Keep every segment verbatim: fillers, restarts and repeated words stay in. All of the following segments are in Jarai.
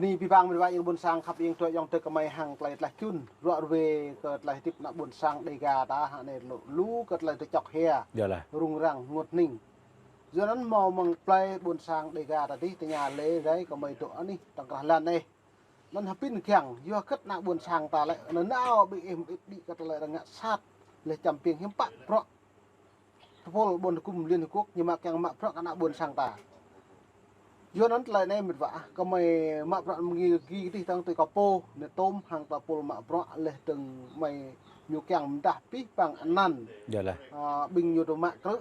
Anai abih bang met wa ayŏng ƀôn sang khăp ayŏng tơ̆ ayŏng tơ̆ kơmơi hăng tơlơi tlaih čun. Ruă ruê kơ tơlơi hơdip ană ƀôn sang Dêga ta hă anai lu, lu kơ tơlơi tơčŏk hia. Yơh lah. Rŭng răng ngot hning. Yua anŭn hmâo mơ̆ng plơi ƀôn sang Dêga ta dih tơña lĕ rai kơmơi dŏ anih tơ̆ng krah lăn anai. Anŭn hơpĭn kiăng, yua hơget ană ƀôn sang ta lĕ, anŭn nao ƀing ih mơit đĭ kơ tơlơi rơngiă sat, lĕ čăm ƀing hiư̆m pă bruă. Tơpul ƀôn hơkŭm Liên Hợp Quốc ñu mă kiăng mă bruă kơ ană ƀôn sang ta. Yua anŭn tơlơi anai met wa, kơmơi mă bruă mơ̆ng gih dih tơ̆ng tui kơ pô, anai tôm hăng tơpul mă bruă lĕ tơ̆ng mơi ñu kiăng mơdah abih bang anăn. Yơh lah. Ơ, ƀing ñu tŭ mă krư̆,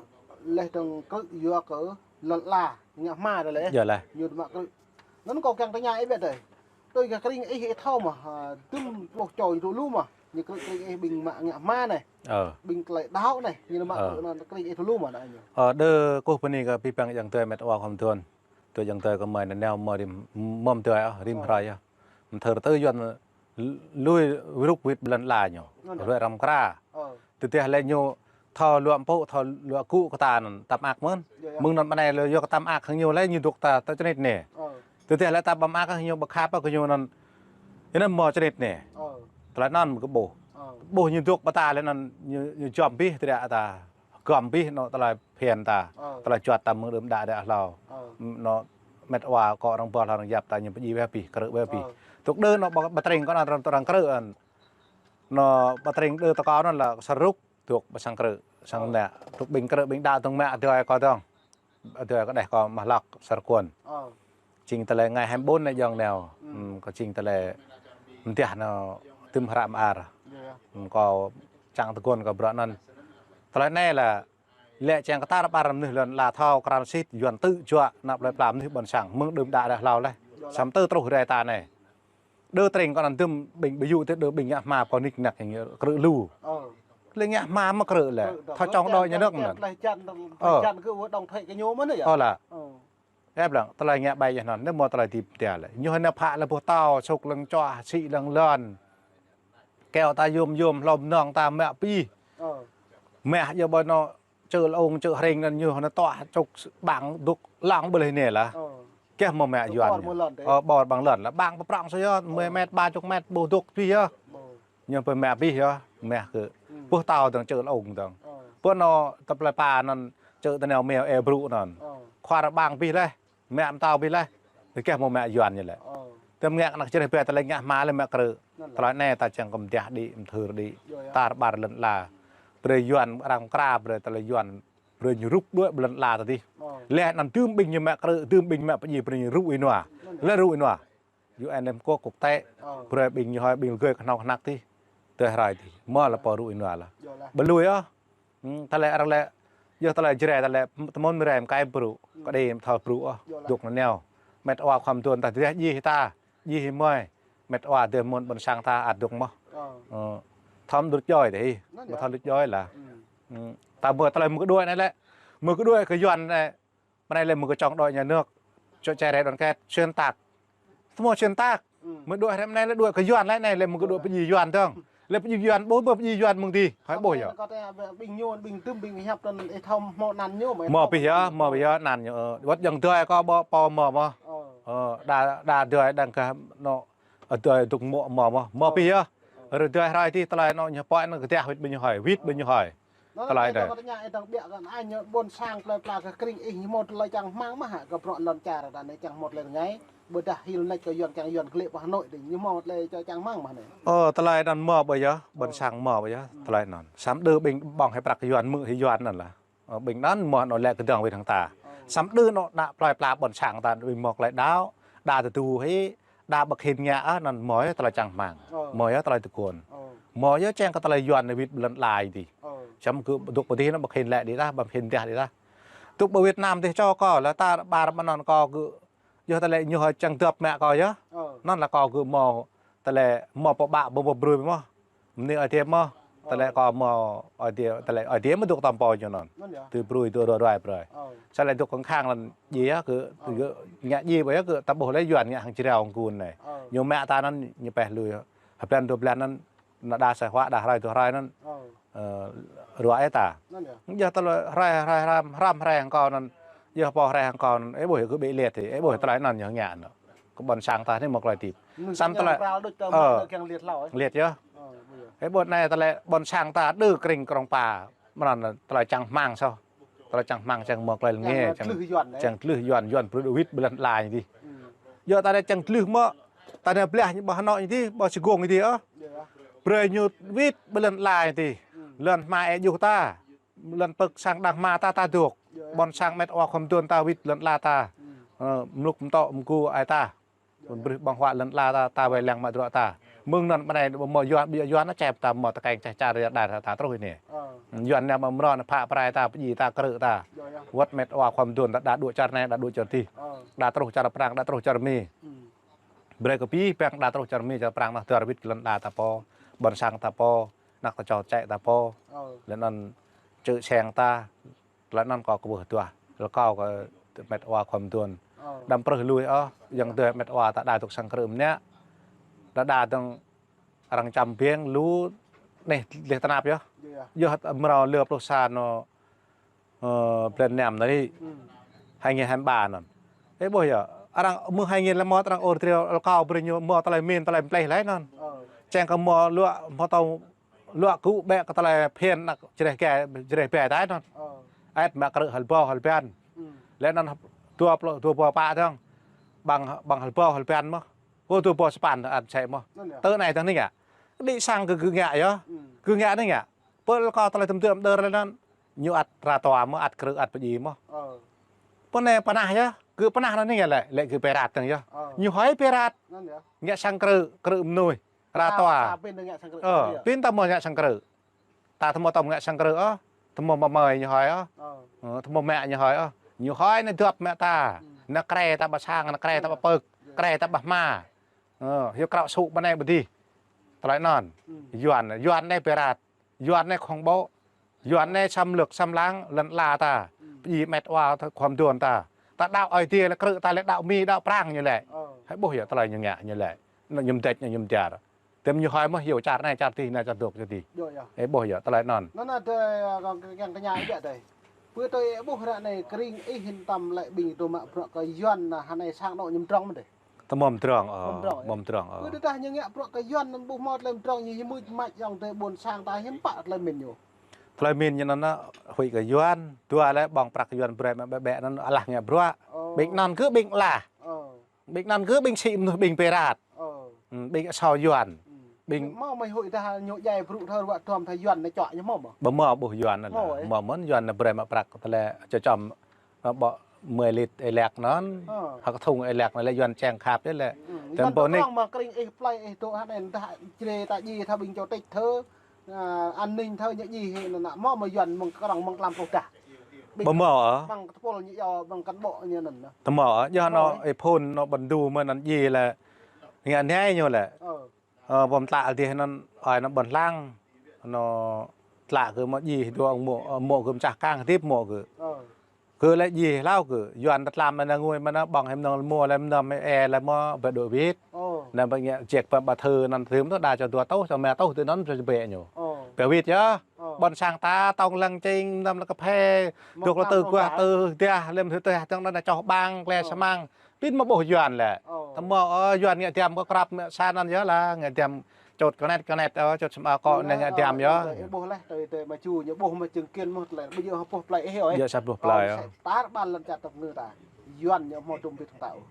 lĕ tơ̆ng krư̆ yua kơ lŏn ala, ngă hma tơlơi. Yơh lah. Ñu tŭ mă krư̆. Anŭn kâo kiăng tơña ih ƀĕ tơi. Tui kơ kring ih ih thâo mơ̆, ha, dŭm pluh čô dŏ lu mơ̆. Ñu krư̆ kring ih ƀing mă ngă hma anai. Ơ. Ƀing tơlơi đaŏ anai, ñu mă Ơ. Krư̆ anŭn kring ih dŏ lu mơ̆ anai ñu. Ơ, đơ kơkuh bơni kơ abih bang ayŏng tơ̆ met wa khŏm thun. Tơ̆ ayŏng tơ̆ kơmơi anai nao mơ̆ rĭm, mơ̆m tơ̆ ơ, rĭm Ơ. Hrơi ơ. Mơthơr tơ Yuan lui rŭk wĭt ƀơi lŏn ala ñu. Anŭn yơh. Ruai răm kra. Ơ. Tơdah lĕ ñu thâo luă mpŭ, thâo luă gŭ kơ ta anŭn, ta mơak mơ̆n. Yơh, yơh. Mơ̆ng anŭn ƀơi anai lĕ yua kơ ta mơak hăng ñu lĕ ñu dŏ ta, ta čơnit anai. Ơ. Tơdah lĕ ta ƀu mơak hăng ñu ƀu khăp kơ ñu anŭn. Anŭn mơ̆ čơnit anai. Ơ. Tơlơi anŭn kơ ƀuh. Ơ. Ƀuh ñu dŏ ƀơi ta lĕ anŭn ñu, ñu jŏm abih tơdah ta. Gŏm abih anŭn tơlơi phiăn ta. Ơ. Tơlơi juăt ta mơ̆ng đưm đă đă hlâo. Ơ. Anŭn met wa kơ arăng ƀuh arăng yap ta ñu pơjing wĕh abih, krư̆ wĕh abih. Ơ. Tŭk đơ anŭn ƀă, ƀă tring kơ anŭn arăng, arăng krư̆ anŭn. Anŭn ƀă tring đơ tơkâo anŭn lĕ sơrŭk dŏ ƀơi sang krư̆, sang Ơ. Anai. Tŭk ƀing krư̆ ƀing đaŏ tơ̆ng mă adơi kâo tơ̆ng. Adơi kơ đeh kâo mă hlăk sar kuôn. Ơ. Jing tơlơi ngai hăm ƀôn anai jŏng nao. Ư. Ư, kâo jing tơlơi mơdah anŭn tŭm hră mơar. Yơh, yơh. Ư, kâo čang tơguan kơ bruă anŭn. Tơlơi anai lĕ lĕ čang kơ tar ƀar mơnuih lŏn ala thâo krăn sĭt Yuan tŭ juă ană plơi pla mơnuih ƀôn sang mơ̆ng đưm đă đă hlâo leh. Yơh lah. Samơ̆ tơ truh rai ta anai. Đơ tring kơ anŭn dŭm ƀing ƀu djơ̆ tơ đơ ƀing ngă hma pô nik nak ñu krư̆ lu. Ơ. Lĕ ngă hma mơ̆ krư̆ lĕ. Krư̆ dong. Thâo chống đối nhà nước mơ̆n. Lĕ jăn, Ơ. Jăn kơ ua đồng thuế kơ ñu mơ̆n yơh. Ơ lah. Ơ. Ĕp lăng, tơlơi ngă ƀai yơh anŭn, anai mơ̆ tơlơi hơdip tơ̆ lĕ. Ñu anai phă lĕ ƀuh tâo, sŭk lăng čuă, sĭ lăng lŏn. Keo ta yôm yôm, hlô mơnơ̆ng ta mă abih. Ơ. Mă yơh ƀơi anŭn čư̆ lông, čư̆ hring anŭn ñu anŭn tuah čŭk ƀăng dŏ lăng ƀơi leh anai lah. Ơ. Keh mơ̆ mă Yuan. Ƀôr mơ̆ lŏn tê. Ơ, ƀôr ƀăng lŏn lah. Ƀăng pơprŏng sơ yơh, mười mét, ba chục mét, ƀuh dŏ abih yơh. Ơ. Ñu pơmă abih yơh, mă kơ. Ư. Ƀuh tâo dơ̆ng čư̆ lông dơ̆ng. Ơ. Ƀuh anŭn tơplơi pa anŭn čư̆ tơnao meo ê brŭ anŭn. Ơ. Khuar ƀăng abih leh, mă mơtâo abih leh. Tơ keh mơ̆ mă Yuan ñu lĕ. Ơ. Tơm ngă kơ ană čơreh ƀĕ tơlơi ngă hma lĕ mă krư̆. Anŭn lah. Tơlơi anai ta čang kơ mơdah đĭ, mơthưr đĭ. Yơh, yơh. Tar ƀar lŏn ala. Brơi Yuan arăng kra, brơi tơlơi Yuan. Brơi ñu rŭk đuaĭ ƀơi lŏn ala ta dih. Ơ. Leh anŭn dŭm ƀing ñu mă krư̆, dŭm ƀing mă pơjing, brơi ñu rŭ ih nua. Anŭn lah. Leh rŭ ih nua. U N Liên Hợp Quốc quốc tế, Ơ. Brơi ƀing ñu hơi ƀing gơi kơhnâo kơhnăk tih. Tơ̆ hrơi tih. Mơ̆ lĕ pô rŭ ih nua lah. Yơh lah. Ƀu lui ôh. Ư, tơlơi arăng lĕ, yơh tơlơi Jrai tơlơi tơmŭn mơrem kai brŭ. Ư. Kơ đei thâo brŭ ôh. Yơh lah. Dŏ anŭn nao. Met wa khŏm tuan ta dêh djih ta. Djih mơi. Met wa dêh mơ̆n ƀôn sang ta ăt dŏ mơ̆. Ơ. Ơ. Thơm đut joi tih. Anŭn yơh. Thơm đut joi lah. Ư. Ư. Ta mơ̆ tơlơi mơ̆ kơ đuaĭ anai lĕ. Mơ̆ kơ đuaĭ kơ Yuan anai. Ƀơi anai lĕ mơ̆ kơ chống đối nhà nước, chống Jrai đoàn kết, xuyên tạc. Tơmơi xuyên tạc. Ư. Mơ̆ đuaĭ hrăm anai lĕ đuaĭ kơ Yuan lĕ anai lĕ mơ̆ kơ đuaĭ pơjing Yuan dơ̆ng. Lĕ pơjing Yuan ƀôh ƀôh pơjing Yuan mơ̆ng tih. Hơi ƀôh yơh. Kơ tơ ƀing ñu, ƀing tŭm, ƀing hiăp tơ̆n ih thâo hmâo anăn ñu mơ̆. Hmâo abih yơh, hmâo abih yơh anăn ñu. Ơ, wơ̆t jăng dơi kâo ƀu pô hmâo mơ̆. Ơ. Ơ, đa, đa dơi đang kơ anŭn, ơ, dơi dŏ mơ̆ hmâo mơ̆. Hmâo abih yơh. Ơ. Rơdơi hrơi tih tơlơi anŭn ñu pơ̆i anŭn kơdah wĭt ƀing ñu hơi, wĭt ƀing ñu hơi. Tơlơi anai. Anŭn tơña ih dơ̆ng ƀiă kơ anai ñu ƀôn sang plơi pla kơ kring ih ñu hmâo tơlơi čang hmang mơ̆ hă kơ bruă lŏn čar ta anai čang hmâo tơlơi rơngai. Ƀôdah hil nač kơ Yuan kiăng Yuan klĕ pơ Hà Nội dih ñu hmâo tơlơi čang hmang mơ̆ anai. Ơ, tơlơi anŭn mơ̆ ƀu yơh, ƀôn sang mơ̆ ƀu yơh, tơlơi anŭn. Samơ̆ đơ ƀing ƀơ̆ng hĭ prăk Yuan mơ̆ hĭ Yuan anŭn lah. Ơ, ƀing anŭn mơ̆ anŭn lĕ kơdơ̆ng wĭt hăng ta. Ơ. Samơ̆ đơ anŭn ană plơi pla ƀôn sang ta ƀing mơ̆ tơlơi đaŏ, đa tơdu hĭ, đa ƀu khĭn ngă ôh, anŭn mơ̆ yơh tơlơi čang hmang. Ơ. Mơ̆ yơh tơlơi tơguan. Ơ. Mơ̆ yơh čang kơ tơlơi Yuan anai wĭt ƀơi lŏn ala dih. Ơ. Samơ̆ kơ dŏ pơ dih anŭn ƀu khĭn lĕ đĭ tah, ƀu khĭn dah đĭ tah. Tŭk ƀu Việt Nam dih čô kâo lah ta ƀar mơ̆n anŭn kâo kơ, yơh tơlơi ñu hơi čang dŏp mă kâo yơh. Ơ. Anŭn lah kâo kơ mơ̆ tơlơi mơ̆ pơƀă ƀơ̆ ƀơ̆ brơi mơ̆. Mơni Ơi Tiêm mơ̆. Ơ. Tơlơi kâo mơ̆ Ơi Tiêm, tơlơi Ơi Tiêm mơ̆ dŏ tơm pô ñu anŭn. Anŭn yơh. Tui brơi tui ruai ruai brơi. Ơ. Samơ̆ lĕ dŏ kơ̆ng khăng lăn djai yơh kơ, Ơ. Kơ ngă djai ƀu yơh kơ ta ƀuh lĕ Yuan ngă hăng Jrai ong kun anai. Ơ. Ñu mă ta anŭn ñu pĕh lui. Hơblan dua blan anŭn, anŭn đa sa huă, đa hrơi dua hrơi anŭn. Ơ. Ơ, ruă ih ta. Anŭn yơh. Yơh tơlơi hrơi, hrơi, hrăm, hrăm hrơi hăng kâo anŭn. Yơh pô hrơi hăng kâo anŭn. Ih ƀuh kơ ƀĕ liet hĭ. Ih ƀuh tơlơi anŭn yơh ngă anŭn. Ƀôn sang ta anai mơ̆ tơlơi hơdip. Samơ̆ tơlơi, ơ, liệt yơh. Ơ, ƀu djơ̆. Ơ, ƀôn anai tơlơi ƀôn sang ta đơ kring krong pa. Mơnăn tơlơi čang hmang soh. Tơlơi čang hmang čang mơ̆ tơlơi lĕ, čang tlưh Yuan, čang tlưh Yuan, Yuan brơi wĭt ƀơi lŏn ala ñu dih. Yua ta anai čang tlưh mơ̆, ta anai blah ñu ƀơi Hà Nội ñu dih, ƀơi Sài Gòn ñu dih, ơ. Brơi ñu wĭt ƀơi lŏn ala ñu dih. Lŏn hma ê juh ta. Lŏn pơ̆k sang đang hma ta ta dŏ. Ƀôn sang met wa khŏm dŏ ta wĭt lŏn ala ta. Ơ, mlŭk mtŏ mgu ai ta. Ƀôn brih ƀơ̆ng huă lŏn ala ta, ta wai lăng mă drŏ ta. Mơ̆ng anŭn ƀơi anai ƀu hmâo Yuan, ƀu djơ̆ Yuan čep ta hmâo tơkeng čeh čar rơđah ta truh anai. Yuan anai mă mrô anai phă prai ta, pơdjai ta, krư̆ ta. Wơ̆t met wa khŏm dŏ ta đa dŏ čar anai, đa dŏ čar dih. Đa truh čar Prang, đa truh čar Mi. Brơi kơ abih bang đa truh čar Mi, čar Prang anŭn dơr wĭt lŏn ala ta pô, ƀôn sang ta pô, anăk ta čô čĕ ta pô. Lĕ anŭn čư̆ seng ta, tơlơi anŭn kâo kwưh duah. Rơkâo kơ met wa khŏm dŏ. Đăm prưh lui ôh, yang dŏ met wa ta đa dŏ sang krư̆ mơnă. Đa đa dŏ arăng čăm biêng lu anai lĕ tơnap yơh. Yơh mrâo lơ pluh sa anŭn, ơ, blan năm anai. Hai nghìn hai mươi ba anŭn. Ê, ƀuh yơh. Arăng mơ̆ng hai nghìn lăm mơ̆ arăng ôr triu rơkâo brơi ñu mơ̆ tơlơi min, tơlơi pleh laih anŭn. Čang kơ mơ̆ luă, mơ̆ tơl luă kơ ƀĕ kơ tơlơi phiăn anăk čreh gai, čreh bai tai anŭn. Ăt mă krư̆ hơl ƀâo hơl ban. Lĕ anŭn dua pluh, dua ƀâo pă dơ̆ng. Ƀăng, ƀăng hơl ƀâo hơl ban mơ̆. Ơ, dua ƀâo sapăn ăt sĕ mơ̆. Tơ anai dơ̆ng anai ngă. Đĭ sang kơ gơ̆ ngă yơh. Gơ̆ ngă anai ngă. Pơ rơkâo tơlơi tơm tơm đơr lĕ anŭn. Ñu ăt ra tòa mơ̆, ăt krư̆, ăt pơdjai mơ̆. Pơ anai pơnah yơh. Gơ̆ pơnah anai ngă lĕ, lĕ gơ̆ pơrat dơ̆ng yơh. Ñu hơi pơrat. Ngă sang krư̆, krư̆ mơnuih. Ra tòa. Ơ, pin ta mơ̆ ngă sang krư̆. Ta tơmơ̆ tơm ngă sang krư̆ ôh. Tơmơ̆ mă mơi ñu hơi ôh. Ơ, tơmơ̆ mă ñu hơi ôh. Ñu hơi anai dŏp mă ta. Anai krĕ ta ƀă sang, anai krĕ ta ƀă pơ̆k. Krĕ ta ƀă hma. Ơ, hyu krao sŭ ƀơi anai ƀơi dih. Tơlơi anŭn. Yuan, Yuan anai pơrat. Yuan anai khŏng ƀô̆. Yuan anai xâm lược, xâm lăng lŏn ala ta. Pơdjai met wa ta khŏm dŏ ta. Ta đaŏ Ơi Adai lĕ krư̆ ta lĕ đaŏ Mi, đaŏ Prang ñu lĕ. Hơi ƀuh yơh tơlơi ñu ngă ñu lĕ. Anŭn ñu mdĕč, anŭn ñu mdar. Tơm ñu hơi mơ̆ hyu čar anai čar dih, anai čar dŏ čar dih. Hơi ƀuh yơh tơlơi anŭn. Anŭn adơi, ơ, kơ kiăng tơña ih biă adơi. Pơ tui ih ƀuh ră anai kơ ring ih hiư̆m tăm lĕ ƀing dŏ mă bruă kơ Yuan anai, hơnai sang anŏ ñu mdrŏng mơ̆n adơi. Tơmơ̆ mdrŏng, ơ, mơ̆ mdrŏng, ơ. Pơ tơdah ñu ngă bruă kơ Yuan anŭn ƀu hmâo tơlơi mdrŏng ñu, ñu mưč mač ayŏng adơi ƀôn sang ta hiư̆m pă tơlơi min ñu. Tơlơi min ñu anŭn huĭ kơ Yuan, dua lĕ ƀơ̆ng prăk Yuan brơi mă ƀĕ ƀĕ anŭn alah ngă bruă. Ƀing anŭn kơ ƀing alah. Ƀing anŭn kơ ƀing sĭ mơnuih ƀing pơrat. Ƀing asâo Yuan. Ƀing hmâo mơi huĭ tơdah ñu djai brŭ thơ ruă tuăm tha Yuan anai čuă ñu hmâo mơ̆? Ƀu hmâo ƀuh Yuan anŭn. Hmâo, ơ? Hmâo mơ̆n Yuan anai brơi mă prăk tơlơi čơčăm, ơ, ƀô̆ mười lít ê lek anŭn. Hă kơ thŭng ê lek anŭn lĕ Yuan čang khăp yơh lĕ. Tơm Yuan pô nik. Tơkrong mă kơ ring ih plơi ih dŏ hă anai dah črê ta djai tha ƀing čô tĕč thơ. Ơ, an ninh thơ ñu djai hĭ anŭn mơ̆ mơ̆ Yuan mơ̆ng krong mơ̆ng tlam pluh dah. Ƀu hmâo ôh. Mơ̆ng tơpul ñu yua mơ̆ng cán bộ ñu anŭn. Tơmơ̆ ôh, yơh anŭn ih phun anŭn ƀôn du mơ̆n anŭn djai lĕ. Ngă anai ñu lĕ. Ơ, ƀom tlă dih anŭn, ơi anŭn ƀôn hlang. Anŭn tlă kơ mơ̆ djai dua mơ̆, mơ̆ kơ mơčah kang hơdip mơ̆ kơ. Kơ lĕ djai hlâo kơ, Yuan ta tlam anai ngui mơ̆n anŭn ƀơ̆ng hĭ mơnơ̆ng lĕ mơ̆ lĕ mơnơ̆ng ê lĕ mơ̆ ƀĕ dŏ wĭt. Anŭn ƀĕ ngă jek ƀă ƀă thơ anŭn thơm tơ đa čô dua tuh, čô mă tuh tơ anŭn ƀĕ wĭt ñu. Ƀĕ wĭt yơh. Ƀôn sang ta tong lăng čing mơnơ̆ng lĕ kơphê, dŏ lĕ tơ guah tơ dah, lĕ mơ̆ tơ dah tơ̆ng anŭn čoh ƀăng, klĕ samăng. Pin mơ̆ ƀuh Yuan lĕ. Tơmơ̆, ơ, Yuan ngă diam kơ krăp mă sa anŭn yơh lah, ngă diam čôt kơnet kơnet, ơ, čôt samơ̆ akŏ anai ngă diam yơh. Ƀuh leh, tui tui mă ču ñu ƀuh mă chứng kiến mơ̆ tơlơi, ƀu djơ̆ hơpuh plơi ih ôh. Djơ̆ sa pluh plơi ôh. Tar ƀan lăm čar tơpơngư ta. Yuan ñu hmâo dum bit hăng ta ôh.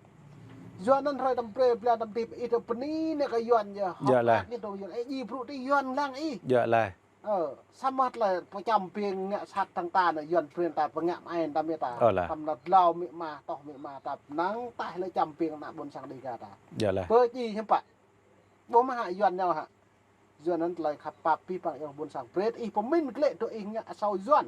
Yuan anŭn hrơi tơm brơi blan tơm dip ih tơ bơni anai kơ Yuan ñu. Djơ̆ leh. Ih tơ Yuan, ih djai brŭ tơ Yuan lăng ih. Djơ̆ leh. Ơ, samơ̆ tơlơi pơčăm biêng ngă sat tơ̆ng ta anŭn Yuan brơi ta pơngă mơai ta mĕ ta. Ơ leh. Tơm anŭn dlao mĕ ma, tŏh mĕ ma ta pơnăng taih lĕ čăm biêng ană ƀôn sang Dêga ta. Djơ̆ leh. Pơdjai hiư̆m pă. Ƀu mă hă Yuan ñu hă. Yuan anŭn tơlơi khăp pap abih bang ayŏng ƀôn sang. Brơi ih pơmĭn glaĭ dŏ ih ngă asâo Yuan.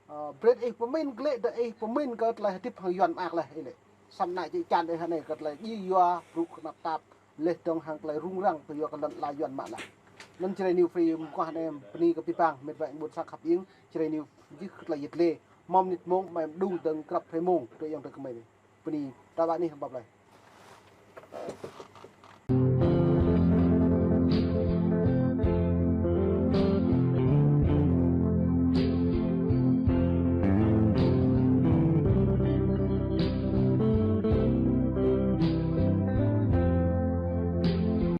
Ơ, brơi ih pơmĭn glaĭ dŏ ih pơmĭn kơ tơlơi hơdip hăng Yuan mơak leh ih lĕ. Samơ̆ anai či čan ih anai kơ tơlơi djai yua brŭ kơnăp tap. Leh dơ̆ng hăng tơlơi rŭng răng kơ yua kơ lŏn ala Yuan mă lăng. Anŭn Jrai News Free mơguah anai bơni kơ abih bang met wa ƀôn sang khăp ing, Jrai News jih kơ tơlơi yet lê. Mơ̆ng mơnit mông mơ̆ng đung dơ̆ng krăp hrơi mông, tui ayŏng adơi kơmơi anai. Bơni, ta ƀă anai hăng ƀap lơi.